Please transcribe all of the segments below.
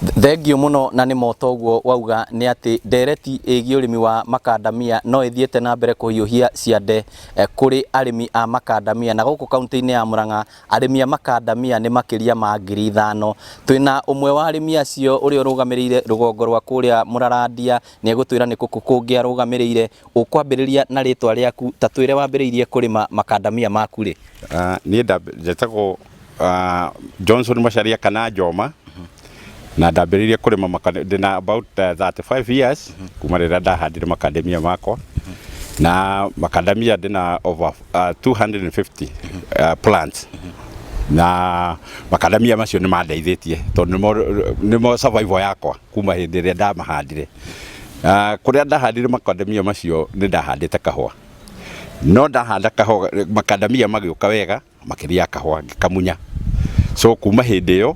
Thengiũ mũno na nĩ moto ũguo wauga nĩ atĩ ndereti ĩgiĩ ũrĩmi wa makandamia no ĩthiĩte na mbere kũhiũhia ciande kũrĩ arĩmi a makandamia na gũkũ kaunti-inĩ ya Murang'a arĩmi a makandamia nĩ makĩria ma 5,000. Twĩna ũmwe wa arĩmi acio ũrĩa ũrũgamĩrĩire rũgongo rwa kũrĩa Mũrarandia, nĩ egũtwĩra nĩ kũ kũngĩ arũgamĩrĩire. Ũkwambĩrĩria na rĩtwa rĩaku, ta twĩre wambĩrĩirie kũrĩma makandamia maku rĩ? Niĩ njetagwo Johnson Macharia kana Njoma na ndambĩrĩirie kũrĩma ndĩna about 35 years kuma rĩrĩa ndahandire makandamia makwa na makandamia ndĩna over 250 plants na makandamia macio nĩ mandeithĩtie tondũ nĩmo survival yakwa kuma hĩndĩ ĩrĩa ndamahandire. Kũrĩa ndahandire makandamia macio nĩ ndahandĩte kahũa no ndahanda kahũa makandamia magĩũka wega makĩria kahũa ngĩkamunya so kuma hĩndĩ ĩyo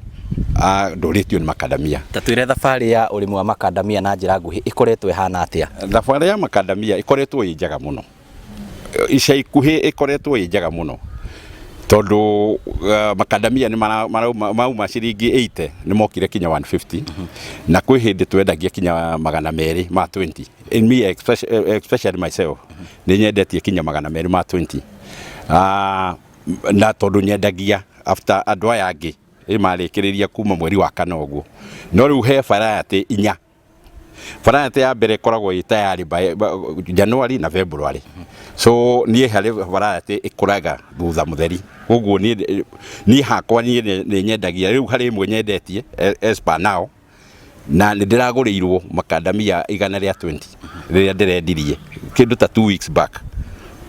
ndũrĩtio nĩ makandamia. Ta twĩre thabarĩ ya ũrĩmi wa makandamia na njĩra nguhĩ ĩkoretwo ĩhana atĩa? Thabarĩ ya makandamia ĩkoretwo ĩ njega mũno ica ikuhĩ, ĩkoretwo ĩ njega mũno tondũ makandamia nĩ mauma ciringi 80 nĩ mokire kinya 150 na kwĩ hĩndĩ twendagia kinya 200 ma 20. In me especially myself nĩ nyendetie kinya 200 ma 20 na tondũ nyendagia after andũ aya angĩ ĩ marĩkĩrĩria kuma mweri wa kana ũguo. No rĩu he variety inya. Variety ya mbere ĩkoragwo ĩ tayari by January na February, so niĩ harĩ variety ĩkũraga thutha mũtheri, koguo niĩ hakwa niĩ nĩ nyendagia. Rĩu harĩ ĩmwe nyendetie as per now na nĩ ndĩragũrĩirwo makandamia 120 rĩrĩa ndĩrendirie kĩndũ ta 2 weeks back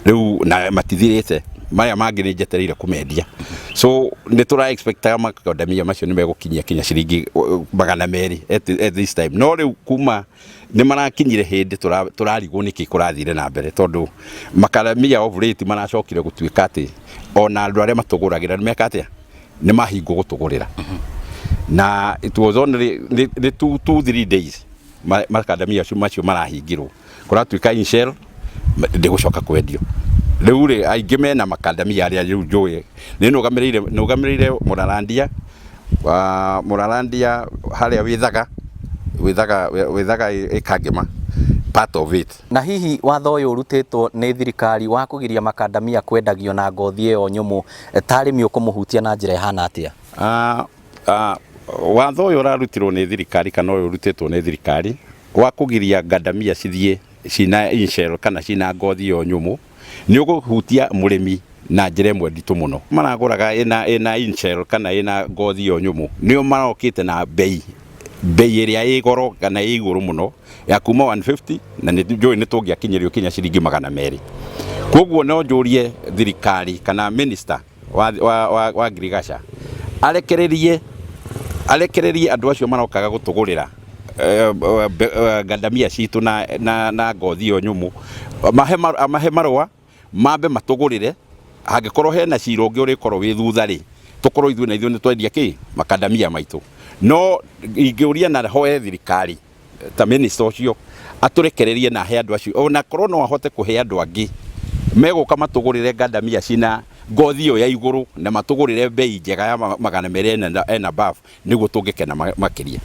rĩu na matithirĩte. Maya mangĩ nĩ njetereire kũmendia, so nĩ tũra expectaga makandamia macio nĩ megũkinyia kinya ciringi 200 at this time. No rĩu kuma nĩ marakinyire hĩndĩ tũrarigwo nĩkĩ kũrathire na mbere tondũ makandamia of late maracokire gũtuĩka atĩ ona andũ arĩa matũgũragĩra nĩ meka atĩa, nĩ mahingwo gũtũgũrĩra na it was only nĩ 2, 3 days makandamia macio marahingirwo kũratuĩka in shell ndĩgũcoka kwendio. Rĩu rĩ aingĩ mena makandamia arĩa rĩu njũĩ nĩ nũgamĩrĩire Mũrarandia wa Mũrarandia harĩa wĩthaga ĩkangĩma part of it. Na hihi watho ũyũ ũrutĩtwo nĩ thirikari wa kũgiria makandamia kwendagio na ngothi ĩyo nyũmũ ta arĩmi ũkũmũhutia na njĩra ĩhana atĩa? Watho ũyũ ũrarutirwo nĩ thirikari kana ũyũ ũrutĩtwo nĩ thirikari wa kũgiria ngandamia cithiĩ cina in shell kana cina ngothi ĩyo nyũmũ nĩ ũkũhutia mũrĩmi na njĩra ĩmwe nditũ mũno. Maragũraga ĩna in shell kana ĩna ngothi ĩyo nyũmũ nĩo marokĩte na bei ĩrĩa ĩ goro kana ĩ igũrũ mũno ya kuma 150 na nĩ njũĩ nĩ tũngĩakinyĩrio kinya ciringi 200. Koguo no njũrie thirikari kana minister wa ngirigaca arekererie andũ acio marokaga gũtũgũrĩra ngandamia citũ na ngothi ĩyo nyũmũ, amahe marũa mambe matũgũrĩre. Hangĩkorwo hena cira ũngĩ ũrĩkorwo wĩ thutha rĩ, tũkorwo ithuĩ na ithuĩ nĩ twendia kĩ makandamia maitũ. No ingĩũria na hoe thirikari ta minister ũcio atũrekererie na ahe andũ acio ona korwo no ahote kũhe andũ angĩ megũka matũgũrĩre ngandamia cina ngothi ĩyo ya igũrũ na matũgũrĩre bei njega ya 200 and above nĩguo tũngĩkena makĩria.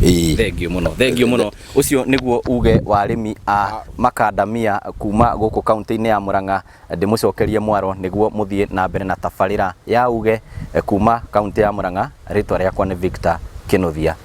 Ĩĩ. Thengiũ mũno, thengiũ mũno. Ũcio nĩguo uge wa arĩmi a makandamia kuma gũkũ kaunti-inĩ ya Murang'a. Ndĩmũcokerie mwaro nĩguo mũthiĩ na mbere na tabarĩra ya uge kuma kaunti ya Murang'a. Rĩtwa rĩakwa nĩ Victor Kĩnuthia.